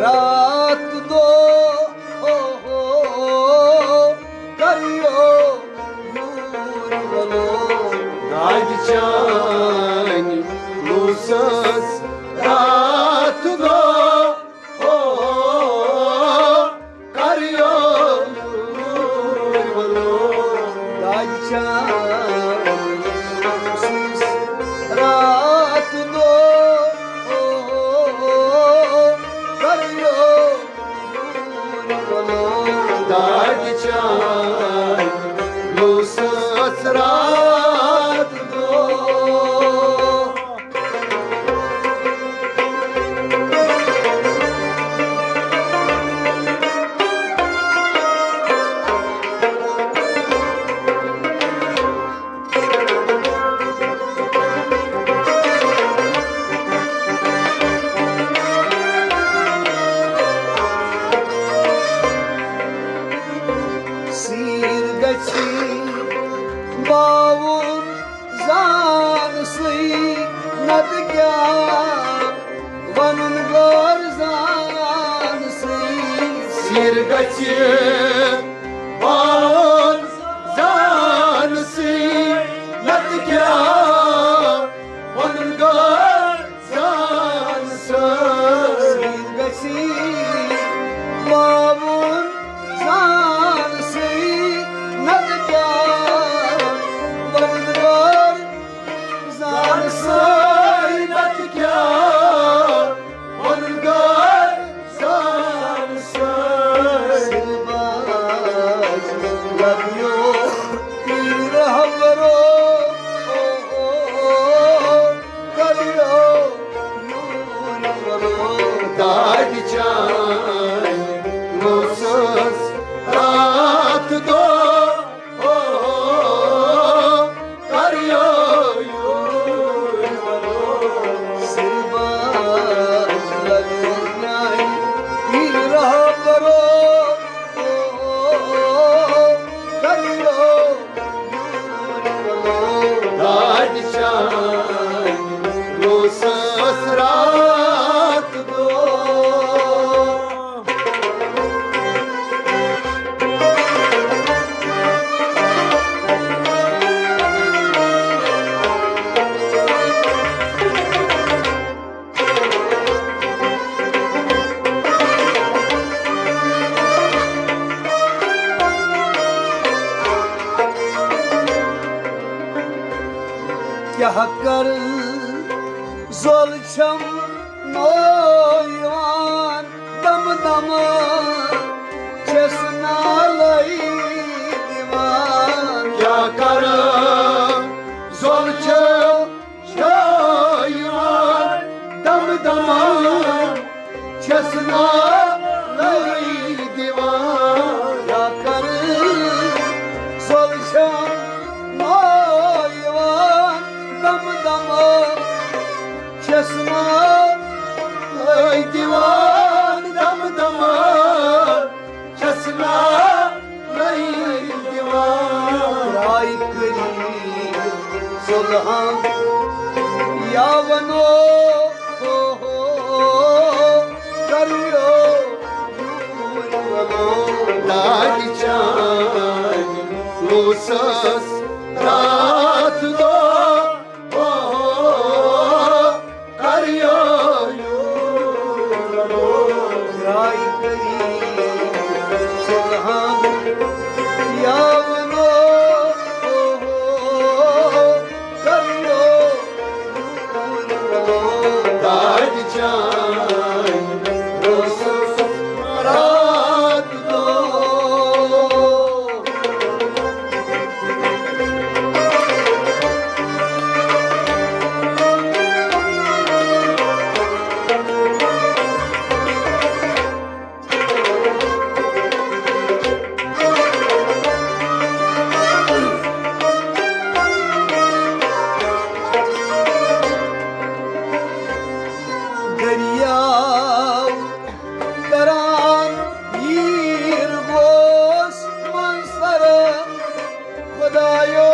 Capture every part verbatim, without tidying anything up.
راتھ دۄہ، او ہو، کریو یوٗر ولو۔ دادِ چانہِ لوٗسس راتھ دۄہ، او ہو، کریو یوٗر ولو۔ دادِ چانہِ لوٗسس راتھ دۄہ، او ہو، کریو دادِ چانہِ لوٗسس راتھ دۄہ۔ سیٖر گژھِ باوُن زانسٕے، نتہٕ کیٛاہ وَنُن غٲر زانسٕے۔ سیٖر گژھِ باوُن زانسٕے، نتہٕ کیٛاہ وَنُن غٲر زانسٕے۔ سیٖر گژھِ باوُن زانسٕے، نتہٕ کیٛاہ وَنُن غٲر زانسٕے، نتہٕ کیٛاہ وَنُن غٲر زانسٕے۔ سِلباز لبیو پیٖر رہبرو، او، او، کریو یوٗر ولو۔ دادِ چانہِ لوٗسس راتھ دۄہ، او، کریو یوٗر ولو۔ سِلباز لبیو پیٖر رہبرو، او، کریو یوٗر ولو۔ دادِ چانہِ لوٗسس راتھ دۄہ۔ کیٛاہ کَرٕ زۄل چھَم نو یِوان، دَمہٕ دَمہٕ چھَس نالَے دِوان۔ کیٛاہ کَرٕ زۄل چھَم چھا یِوان دم دمان، چھَس نالَے دِوان۔ یا کَرٕ زۄل چھَم نا یِوان دم دمان، چھَس نالَے دِوان دم دمان۔ چھَس نالَے دِوان۔ راے کٔرِو صُلحَن یا وَنو، ہو، ہو، کَرو یوٗرۍ وَنو۔ دادِ چانہِ لوٗسَس راتھ دۄہ۔ او، کر یوٗر، راے کٔرِو صُلحَن یا وَنو، او، کر یوٗر، دادِ چانہِ لوٗسَس راتھ دۄہ۔ دٔریاو تران ییٖر گوس منٛز سر، خۄدایو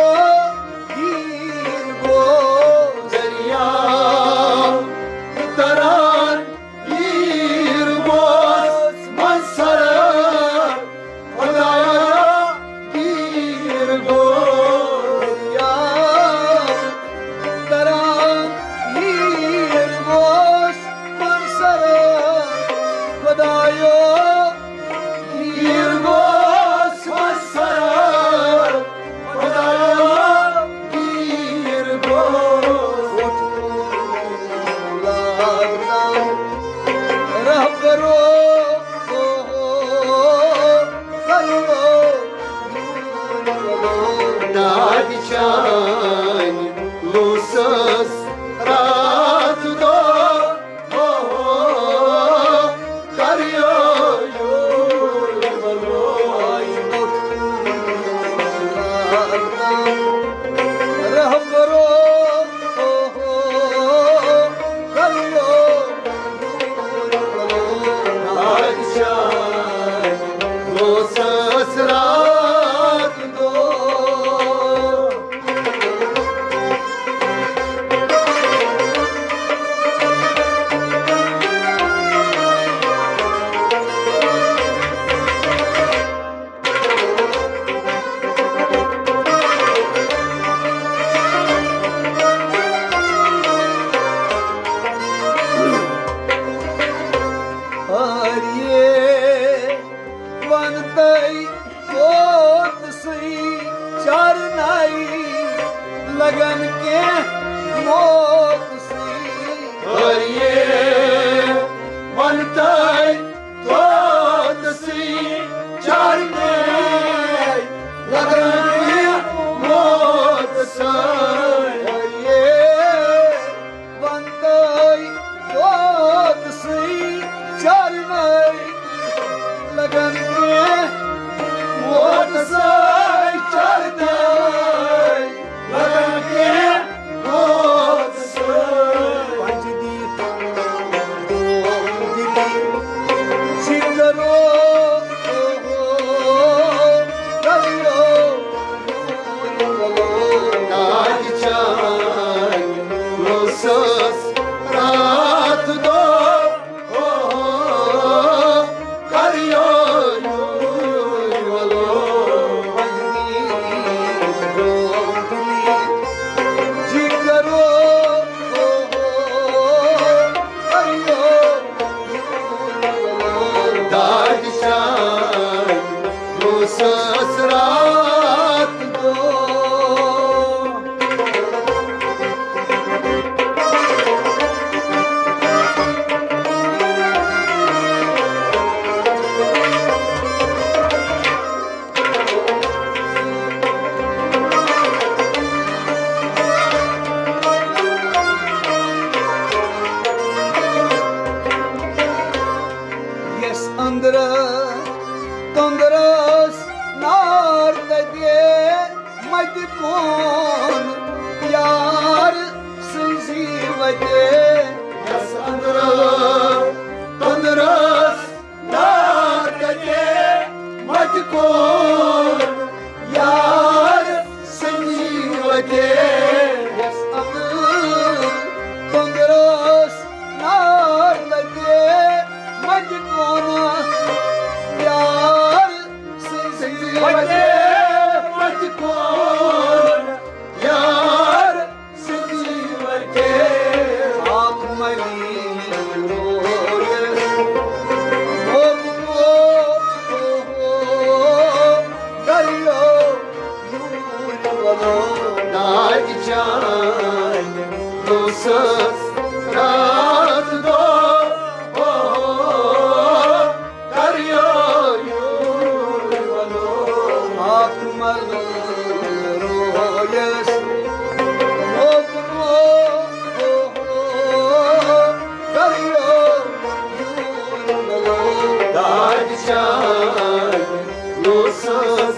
ییٖر گوس۔ دٔریاو تران ییٖر گوس۔ چانہِ لوٗسس راتھ دۄہ، ہو، ہو، کریو یوٗر ولو۔ رہبرو، ہو، ہو، کریو یوٗر ولو۔ آج چانہِ لوٗسس راتھ دۄہ۔ ہریے ونتَے کوت سٕے چرنَے لگن کینٛہہ موت سٕے۔ ہریے ونتَے کوت سٕے چرنَے لگن کینٛہہ موت سٕے۔ ہریے ونتَے کوت سٕے چرنَے لگن کینٛہہ موت سٕے چرنَے لگن کینٛہہ موت سٕے۔ پنجہِ دِتھ دِلی ذِکرو کریو۔ دادِ چانہِ لوٗسس راتھ دۄہ، ہو، ہو، کریو یوٗر ولو۔ جی کرو، ہو، ہو، کریو یوٗر ولو۔ دادِ چانہِ لوٗسس راتھ دۄہ۔ یس اندرٕ تندرس نار تتہِ متہِ کون یار سٕنٛزِ وتہِ۔ یس اندرٕ تندرس نار تتہِ متہِ کون یار سٕنٛزِ وتہِ۔ یس اندرٕ تندرس نار تتہِ متہِ کون یار سٕنٛزِ وتہِ۔ متہِ کون یار سٕنٛزِ وتہِ۔ اکھ مٔلی رویس۔ او، او، او، او، دریو یوٗر ولو۔ دادِ چانہِ لوٗسس راتھ دۄہ، او، کریو یوٗر ولو۔ اکھ مٔلی رویس۔ او، او، او، او، کریو یوٗر ولو۔ دادِ چانہِ لوٗسس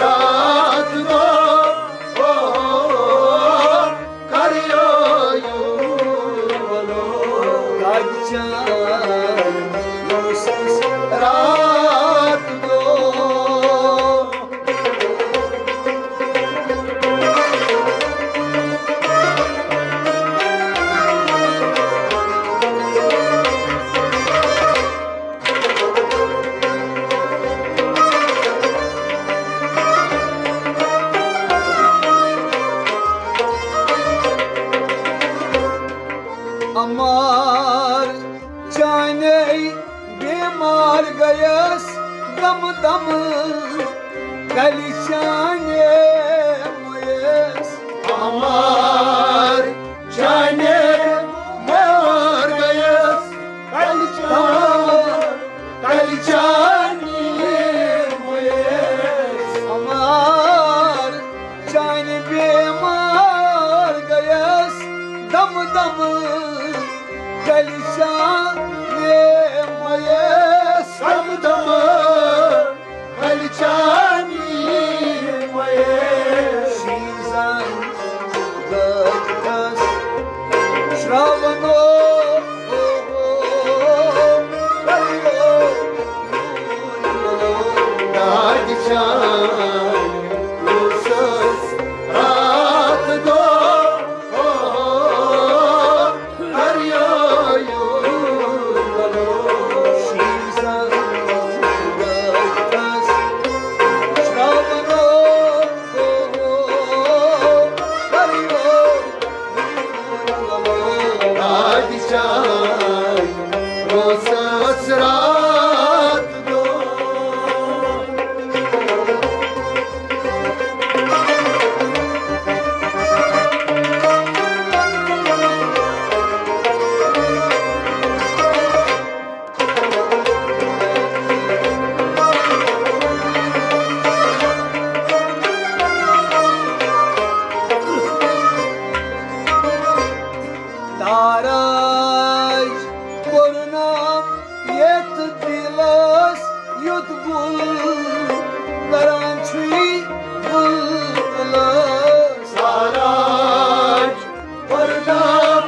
راتھ دۄہ، او، کریو یوٗر ولو۔ دادِ چانہِ لوٗسس راتھ دۄہ۔ عمار چانے بیمار گیس دم دم، کلی چانے مئیس۔ عمار چانے بیمار گیس، کلی چانے، کلی چانے مئیس۔ عمار چانہِ بے یُتھ گُل کران چھُے بُلبُلس۔ ساراج پرنام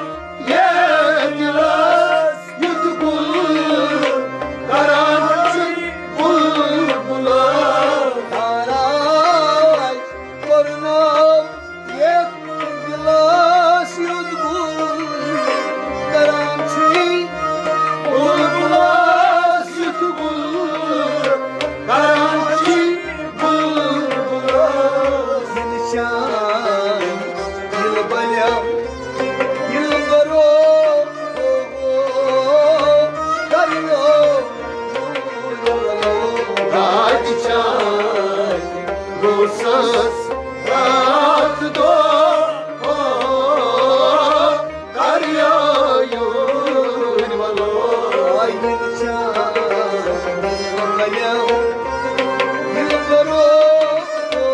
یتھ دِلس، یُتھ گُل کران چھُے بُلبُلس۔ ساراج پرنام یتھ دِلس، یُتھ گُل کران چھُے بُلبُلس، یُتھ گُل کران چھُے بُلبُلس۔ دِل چانہِ دِل بلیو، دِل برو، او، او، کریو، دادِ چانہِ گوسس راتھ دۄہ، او، کریو یوٗرۍ ولو۔ آے دِل چانہِ دِل بلیو، دِل برو، او،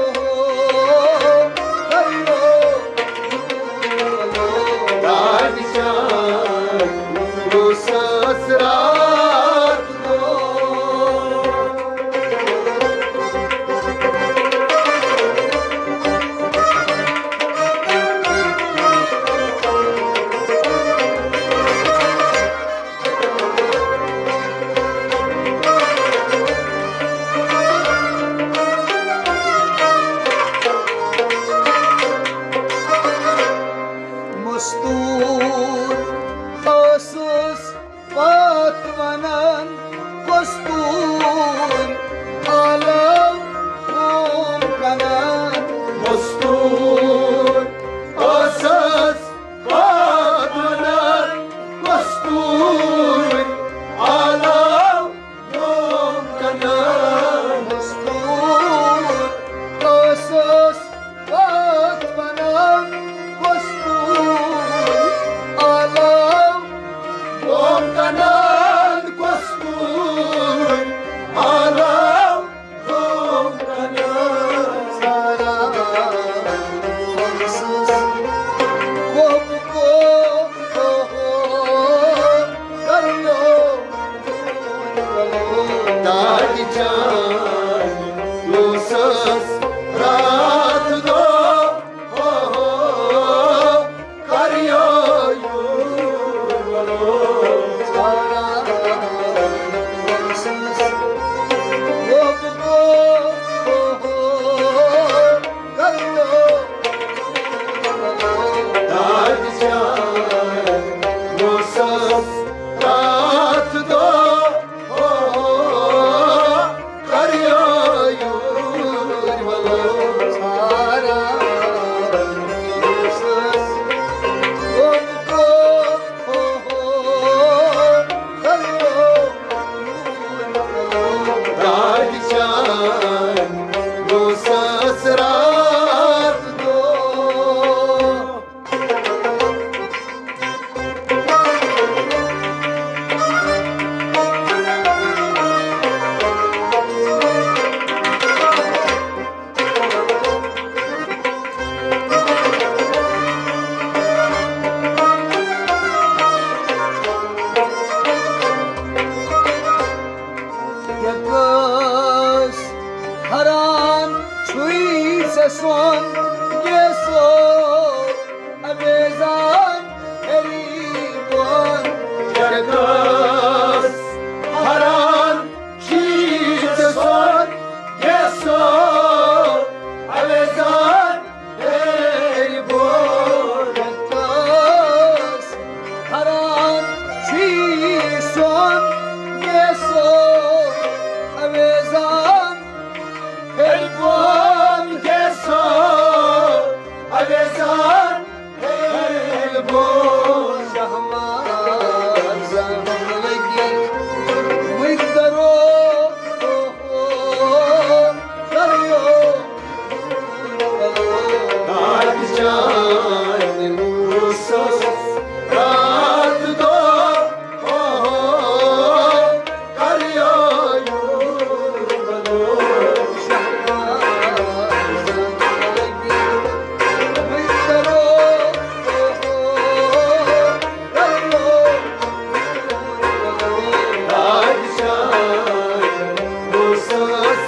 کریو دادِ چانہِ گوسس راتھ دۄہ۔ مستور ٲسٕس پتھ ونان، کستور عالم قوم کنان۔ مستور ٲسٕس پتھ ونان، کستور عالم قوم کنان۔ مستور ٲسٕس پتھ ونان، کستور عالم قوم کنان، کستور عالم قوم کنان۔ سارا قوم سٕنٛز قوم کو، کو، کو، کریو دادِ چانہِ گوسس راتھ دۄہ، ہو، ہو، کریو یوٗرۍ ولو۔ سارا گوسس گوٚب گوٚب، ہو، ہو، کریو دادِ چانہِ گوسس راتھ دۄہ، او، کریو یوٗرۍ ولو۔ سارا گوسس گوٚب گوٚب، او، او، کریو یوٗرۍ ولو۔ دادِ چانہِ گوسس راتھ دۄہ۔ کیٛاہ کٲنٛسہِ حران چھُے ژےٚ سون گیسو؟ اویزان غریبان۔ کیٛاہ کٲنٛسہِ حران چھُے ژےٚ سون گیسو؟ اویزان غریبان۔ کیٛاہ کٲنٛسہِ حران چھُے سون گیسو؟ اویزان غریبان گیسو، اویزان غریبان۔ شہمازن لگی مقدرو، او، او، کریو دادِ چانہِ گوسس راتھ دۄہ، او، او،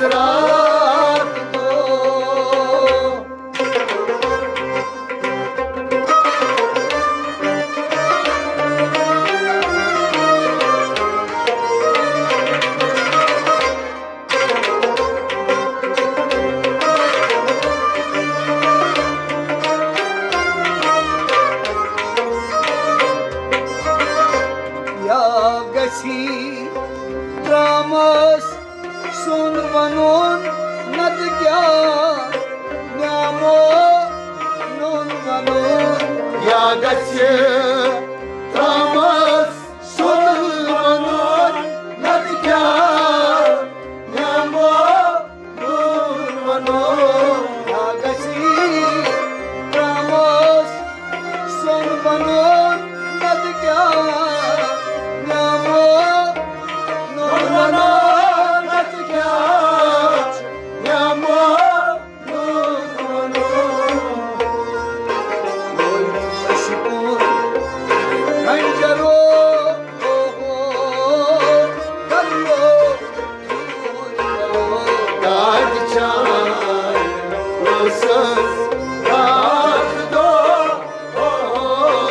راتھ دۄہ۔ یا گژھی ترامس سُنٛد ونُن، نتہٕ کیٛاہ نعمو نوٗن ونُن۔ یا گژھِ ترامس سُنٛد ونُن، نتہٕ کیٛاہ نعمو نوٗن ونُن۔ یا گژھِ ترامس سُنٛد ونُن، نتہٕ کیٛاہ نعمو نوٗن ونُن۔ نتہٕ کیٛاہ نعمو نوٗن ونُن۔ وۄنۍ چھُ پوٚز خنجرو دادِ چانہِ ٲسس راتھ دۄہ۔